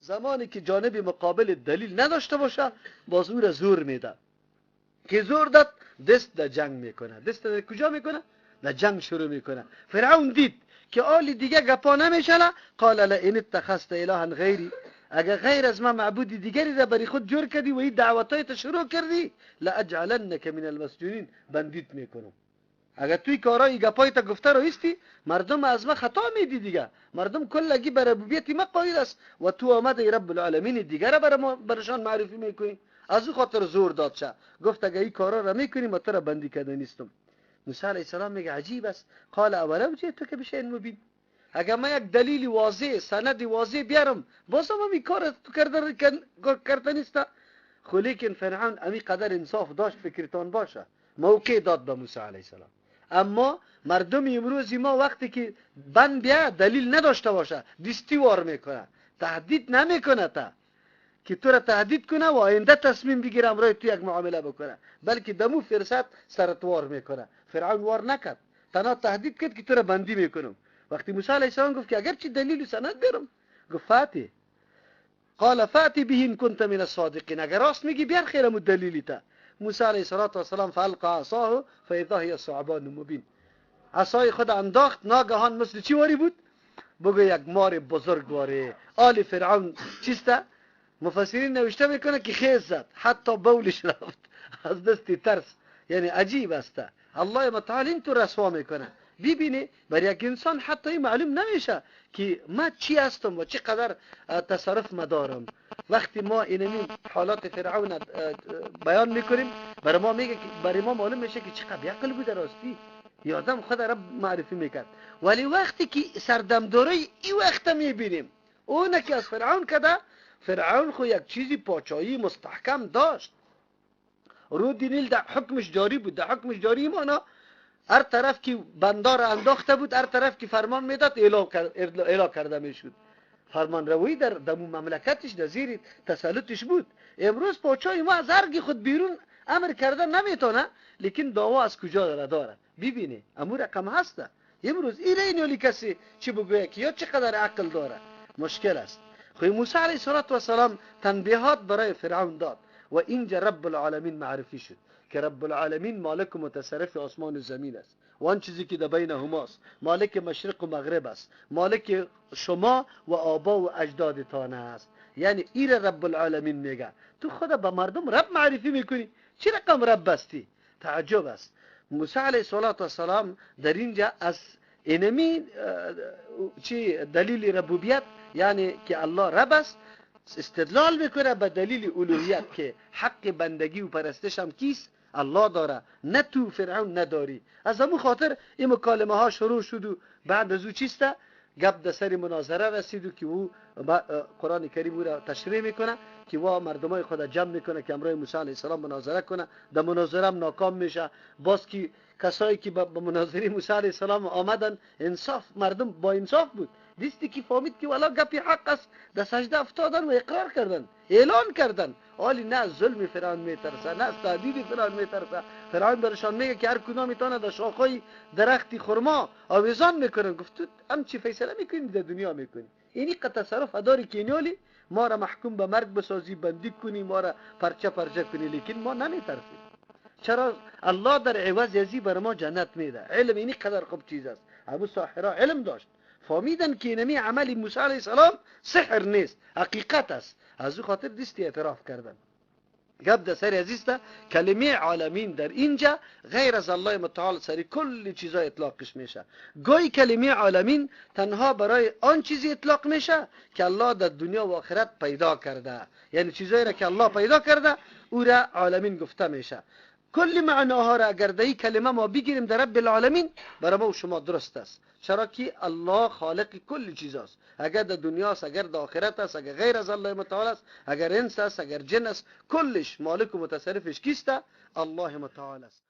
زمانی که جانب مقابل دلیل نداشته باشه باز او را زور میده. که زور داد دست در جنگ میکنه. دست در کجا میکنه؟ در جنگ شروع میکنه. فرعون دید که آلی دیگه گپا نمیشنه، قال لئن اتخذت الها غیری، اگر غیر از ما معبود دیگری را برای خود جور کردی و این دعوتای شروع کردی، لاجعلنک من المسجونین، بندیت میکنم. اگر توی کارای گپای تا گفته رو ایستی، مردم از ما خطا میدی دیگه، مردم کلگی بر ربوبیت ما قائل است و تو آمده رب العالمین دیگه را برشان معرفی میکنی. از او خاطر زور داد شه، گفت اگر این کارا را میکنی ما تو را بندی کرده نیستم. موسی علیه السلام میگه عجیب است، قال اولو جئتک بشیء مبین، اگر ما یک دلیل واضح، سند واضح بیارم، بازم این کار تو کرده نیست. خو لیکن فرعون امی قدر انصاف داشت، فکرتان باشه، موقع داد به موسی علیه السلام. اما مردم امروزی ما وقتی که بند بیا دلیل نداشته باشه، دستی وار میکنه، تهدید نمیکنه تا که تو را تهدید کنه و آینده تصمیم بگیره امرای تو یک معامله بکنه، بلکه دمو فرصت سرت وار میکنه. فرعون وار نکرد، تنها تهدید کرد که تو را بندی میکنم. وقتی موسی علیه السلام گفت که اگر چی دلیل و سند بیارم، گفت فاتی، قال فاتی به ان كنت من الصادقین، اگر راست میگی بیار خیرم دلیلی تا. موسی علیه السلام فالقى عصاه فاذا هي ثعبان مبین، عصای خود انداخت، ناگهان مثل چی واری بود؟ بگو یک مار بزرگ واری. آل فرعون چیسته؟ مفسرین نوشته میکنه که خیز زد، حتی بولش رفت از دست ترس. یعنی عجیب است، الله متعال این تو رسوا میکنه. ببینی برای یک انسان حتی این معلوم نمیشه که ما چی هستم و چی قدر تصرف ما دارم. وقتی ما اینمی حالات فرعون بیان میکنیم، برای ما میگه، برای ما معلوم میشه که چقدر بیعقل بوده، راستی یه آدم خود رب معرفی میکرد. ولی وقتی که سردمداری این وقت میبینیم اونه که از فرعون کده، فرعون خو یک چیزی پاچایی مستحکم داشت، رود نیل در حکمش جاری بود، در حکمش جاری مانا هر طرف که بندار انداخته بود، هر طرف که فرمان میداد اعلام کرده میشد. فرمان روی در دمو مملکتش در زیر تسلطش بود. امروز پاچای ما از ارگ خود بیرون امر کرده نمیتونه، لیکن دعوا از کجا داره داره. ببینی امور رقم هسته. امروز ایره کسی چی بگویه که یا چقدر عقل داره، مشکل است. خو موسی علیه السلام تنبیهات برای فرعون داد و اینجا رب العالمین معرفی شد که رب العالمین مالک و متصرف آسمان و زمین است و آن چیزی که در بین هماست، مالک مشرق و مغرب است، مالک شما و آبا و اجدادتان است. یعنی ایر رب العالمین میگه تو خدا به مردم رب معرفی میکنی، چی رقم رب هستی؟ تعجب است. موسی علیه السلام در اینجا از اینمی چی دلیل ربوبیت، یعنی که الله رب است، استدلال میکنه به دلیل الوهیت که حق بندگی و پرستش هم کیست؟ الله داره، نه تو فرعون نداری. از همون خاطر این مکالمه ها شروع شد و بعد از او چیسته؟ گپ در سر مناظره رسید و که او قرآن کریم او را تشریح میکنه که وا مردمای خود جمع میکنه که امرای موسی علیه السلام مناظره کنه. در مناظره هم ناکام میشه. باز که کسایی که به مناظره موسی علیه السلام آمدن، انصاف مردم با انصاف بود، دیستی که فهمید که والا گپی حق است، در سجده افتادن و اقرار کردن، اعلان کردن. آلی نه از ظلم فرعون میترسه، نه از تهدید فرعون میترسه. فرعون برشان میگه که هر کدام میتونه در شاخهای درختی خرما آویزان میکنن. گفت تو هم چی فیصله میکنی در دنیا میکنی؟ اینی قد تصرف داری که اینالی ما را محکوم به مرگ بسازی، بندی کنی، ما را پرچه پرچه کنی، لیکن ما نمیترسیم. چرا؟ الله در عوض ازی بر ما جنت میده. علم اینی قدر خوب چیز است. ابو ساحره علم داشت، فهمیدن که اینمی عمل موسی علیه السلام سحر نیست، حقیقت است. از او خاطر دستی اعتراف کردن. گپ در سر عزیز کلمه عالمین در اینجا غیر از الله متعال سر کل چیزا اطلاقش میشه. گاهی کلمه عالمین تنها برای آن چیزی اطلاق میشه که الله در دنیا و آخرت پیدا کرده، یعنی چیزایی را که الله پیدا کرده او را عالمین گفته میشه. کل معناها را اگر در این کلمه ما بگیریم در رب العالمین، برای ما و شما درست است. چرا که الله خالق کل چیز است، اگر در دنیا است، اگر در آخرت است، اگر غیر از الله متعال است، اگر انس است، اگر جن است، کلش مالک و متصرفش کیست؟ الله متعال است.